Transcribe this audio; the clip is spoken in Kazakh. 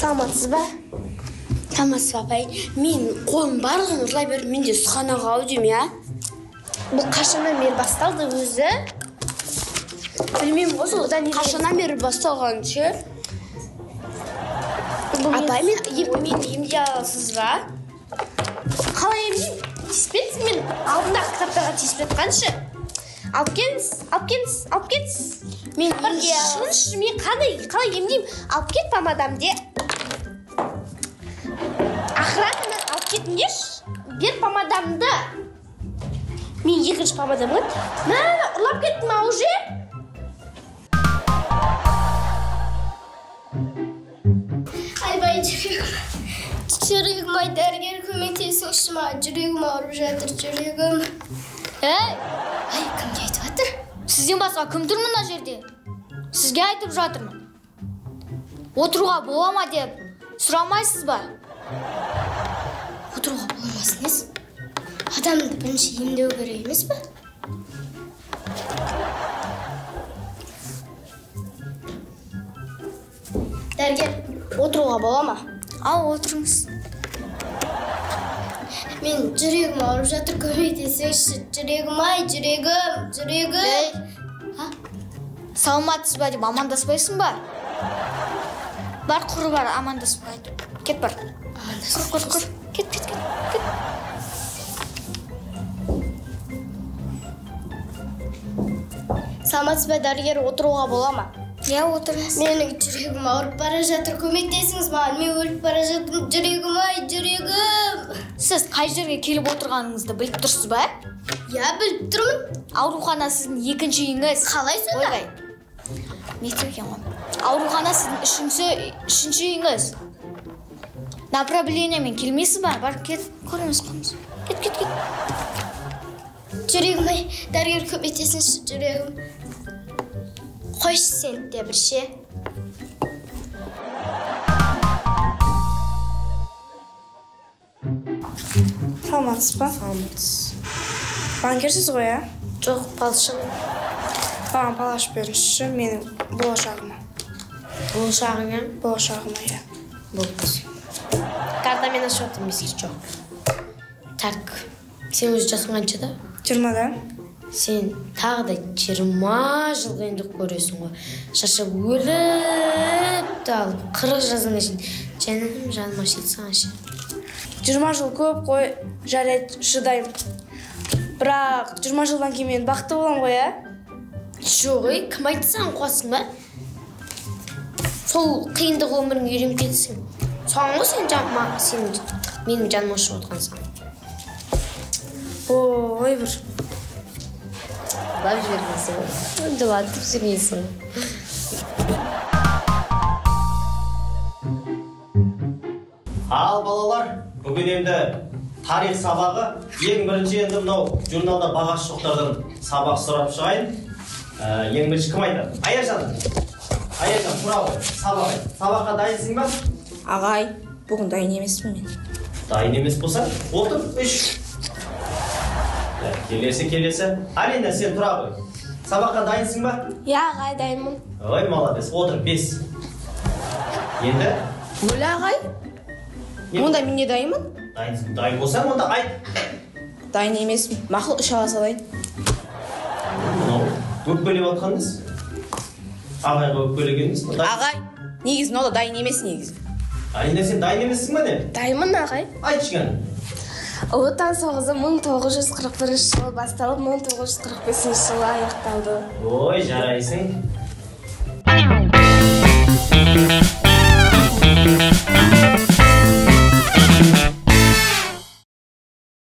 Саламатсыз ба? Саламатсыз ба, апай? Мен қолым барлығын ұрлай беріп, мен де суханаға ау деймін, иә? Бұл қашаннан бері басталды өзі? Білмеймін ғой, сол қашаннан бері басталған ше? Апай, мен емдей аласыз ба? Қалай емдеймін? Тиіспеңіз, мен алдындағы кітаптарға тиісіп жатқаншы. Алып келіңіз, алып келіңіз, алып келіңіз. Мен шығыңызшы, мен қалай емдеймін? Алып кет помадамды. Охрананы алып кетіңдерші. Бер помадамды. Мен екінші помадам ғой. Мә, ұрлап кеттім ау уже. Айбай, жүрегім. Жүрегім ай, дәрігер көмектесіңізші маған. Жүрегім ауырып жатыр, жүрегім. Ей! Ай, кімге айтып жатыр? Сізден басқа кім тұр мына жерде? Сізге айтып жатырмын. Отыруға бола ма деп сұрамайсыз ба? Отыруға бола ма несі? Адамды бірінші емдеу керек емес пе? Дәрігер, отыруға бола ма? Ал, отырыңыз. Мен жүрегім ауырып жатыр, көмектесіңізші. Жүрегім ай, жүрегім, жүрегім. Саламатсыз ба деп амандаспайсың ба? Бар, құры бар, амандаспай. Кет бар. Құр, құр, құр. Кет, кет, кет, кет. Саламатсыз ба, дәрігер, отыруға бола ма? Иә, отырыңыз. Менің жүрегім ауырып бара жатыр, көмектесіңіз маған. Мен өліп бара жатырмын, жүрегім ай, жүрегім. Сіз қай жерге келіп отырғаныңызды біліп тұрсыз ба? Иә, біліп тұрмын. Аурухана сіздің екінші үйіңіз. Қалай сонда? Ойбай, мектеп екен ғой. Аурухана сіздің үшінші үйіңіз. Направлениемен келмейсіз ба? Бар, кет, көріңіз, көріңіз. Кет, кет, кет. Жүрегім ай, дәрігер көмектесіңізші, жүрегім. Қойшы сен де бір ше. Саламатсыз ба? Саламатсыз. Банкерсіз ғой, ә? Жоқ, балшымын. Маған бал ашып беріңізші, менің болашағыма. Болашағыңа? Болашағыма, иә. Болды. Картамен ашып отырмын, если чё. Так, сен өз жасың қаншада? 20-да. Сен тағы да 20 жыл қиындық көресің ғой. Шаршап өліп талып, 40 жасыңа шейін жаным, жаным ашиды саған ше. 20 жыл көп қой, жарайды, шыдаймын. Бірақ 20 жылдан кейін мен бақытты боламын ғой, ә? Жоқ, ей, кім айтты саған, қуасың ба? Сол қиындық өміріңе үйреніп кетсің. Соған ғой сен сен менің жаныма ашып отырғансың. Ой, бір. Жылап жібергенсің ғой. Жылатып жібергенсің. Ал балалар, бүгін енді тарих сабағы. Ең бірінші енді мынау журналда бағасы жоқтардан сабақ сұрап шығайын. Ең бірінші кім айтады? Аяжан. Аяжан, тұра ғой, сабақ айт. Сабаққа дайынсың ба? Ағай, бүгін дайын емеспін мен. Дайын емес болсаң, отыр, 3. Келесі, келесі. Алина, сен тұра ғой. Сабаққа дайынсың ба? Иә, ағай, дайынмын. Ой, молодец, отыр, 5. Енді? Өлі, ағай. Онда мен не дайынмын? Дайынсың, дайын болсаң, онда айт. Дайын емеспін. Мақұл, үш ала салайын. Мынау өкпелеп жатқан несі? Ағайға өкпелеген несі? Ағай, негізі мынау да дайын емес негізі. Алина, сен дайын емессің ба не? Дайынмын, ағай. Айтшы кәне. Ұлы Отан соғысы 1941 жылы басталып, 1945 жылы аяқталды. Ой, жарайсың.